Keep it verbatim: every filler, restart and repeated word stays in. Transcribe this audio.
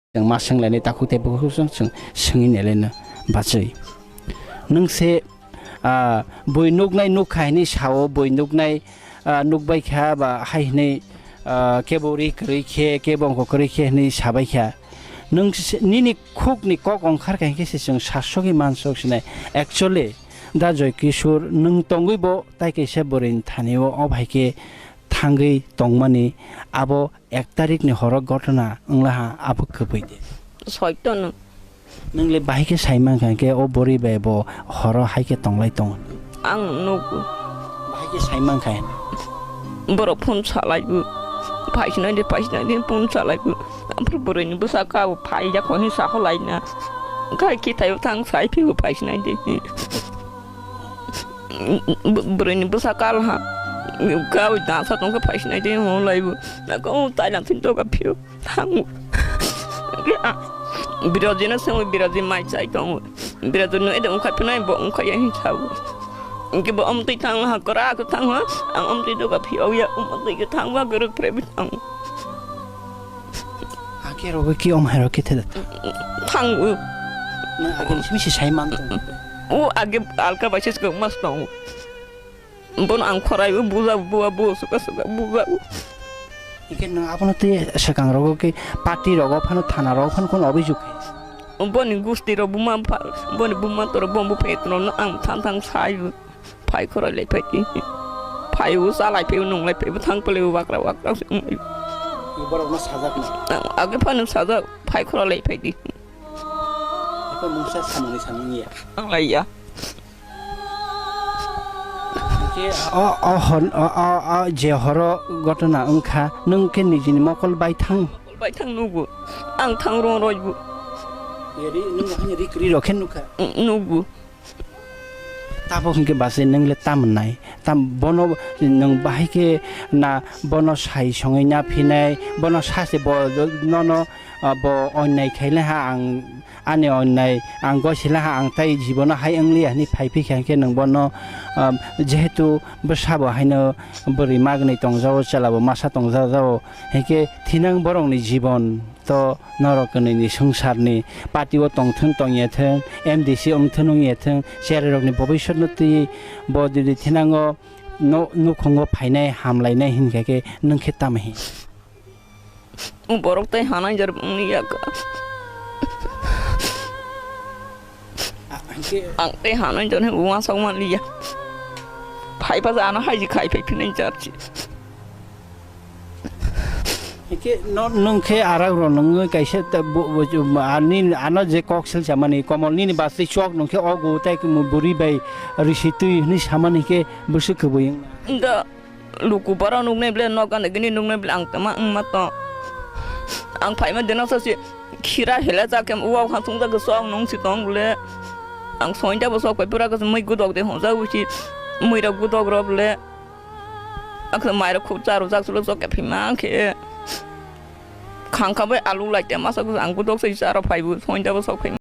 Chwng ma swnglainai takhuk tei bukhuk chwng, chwng swngwi nailaino bachwi. Nwng se, ah, bui nuknai nukha hinwi sao, bui nuknai, ah, nukbai kha ba hai hinwi, ah, kebo ri kwrwi khe, kebo ongkho kwrwi khe hinwi sabai kha. Nwng se, nini khukni kok ongkhar kha hinkhe se chwng sasogwi mansok sinai. Actually, da Joy Kishore, nwng tongwi bo tai kaisa bwrwini thani o, o bai khe thangwi tongmani abo ek tarikni horo gotona wnglaha abo kwbwi de. Soito no. Nwng le bahai khe sai mankha khe o bwrwi bai bo horo hai khe tonglai tongo. Ang nugo. Bahai khe sai mankha. Borok phone salaibo. Phaisinai de, phaisinai de, phone salaibo. Ampro bwrwini bwsa kabo phai ya kho hin sakho laina. Gai kithaio thang sai phibo phaisinai de. Bwrwini bwsa kal ha. Kabo dasa tongkha phaisinai de hon laibo. Nako tai lang thin toka phio. Thango. Birajina sengwi biraji mai chai tongo. Birajino ede ongkhai phinai bo ongkhai ya hin sao. Inke bo omtwi thang ha kora ko thang ha. Ang omtwi doga phio ya omtwi ke thang ba guru prebi thang. Ake rogo ki om hero ki theda. Thango. Na ake simi si sai man tong. O age alka basis ko mas tong. Bono ang khorai o buja bua bu suka suka buja. Ike nang abono tei swkang rogo ke party rogo phano thana rogo phano kono obijok. Boni gusti rok buma boni buma toro bombo phetro no ang thang thang sai phai khorai lai phai ti. Phai o salai phai o nung lai phai o thang pele o wakra wakra se wng lai. Borok no sajak no. Age phano sajak phai khorai lai phai ti. Apa mungsa samani samani ya. Ang lai ya. Hwnkhe o, o hor, o, o, o je horo gotona wngkha, nwng khe nijini mokol bai thang? Mokol bai thang nugo. Ang thang rong roi bu. Eri nwng haino ri kwrwi rok khe nukha? Nugo. Tabok hwnkhe basi nwng le tam wngnai? Tam bono nwng bahai khe na bono sai songwi na phinai, bono sa se bo nono, ah, bo onnai khaile ha ang Ani onnai ang goisila ha, ang tai jibono hai wngliya hinwi phai phikha, hinkhe nwng bono, um, jehetu bwsabo haino bwrwi magwnwi tongjago, chwlabo masa tongjago, hinkhe thinang borokni jibon to norok kwnwini swngcharni party o tongthwng tongyathwng, M D C wngthwng wngyathwng, cherairokni bobiswtno twiwi bo jodi thinango no-, nukhungo phainai hamlainai hinkha khe nwng khe tamo hin? Borok tei hanai jar wngya kha. Ah, hwnkhe ang tei hanai jar wng uansuk manliya. Phai pa ano haiji khai phai phinai jar si. Hwnkhe no-, nwng khe arak rw nwng kaisa ta bu-, bu-, ani ano je kok sil chamani komol nini bastwi chok nwng khe o gu tai bwrwi bai risi twi hwnwi samani khe bwswk kwbwi wngna. Da. Luku borok nuknai bwle, nok gana gini nuknai bwle, ang tama wngma tong. Ang phaima deno sa si khira hela ja khe uwa kha thung ja khe sok nung si tong bwle. Ang soinda bo sok pai pura khe mui gudok de hon ja usi mui rok gudok rok bwle. Ang khe mai rok khub cha rw jak sulo sok khe phima ang khe. Khang kha bai alu lai te masa ang gudok sai cha rw phai bu soinda bo sok phai.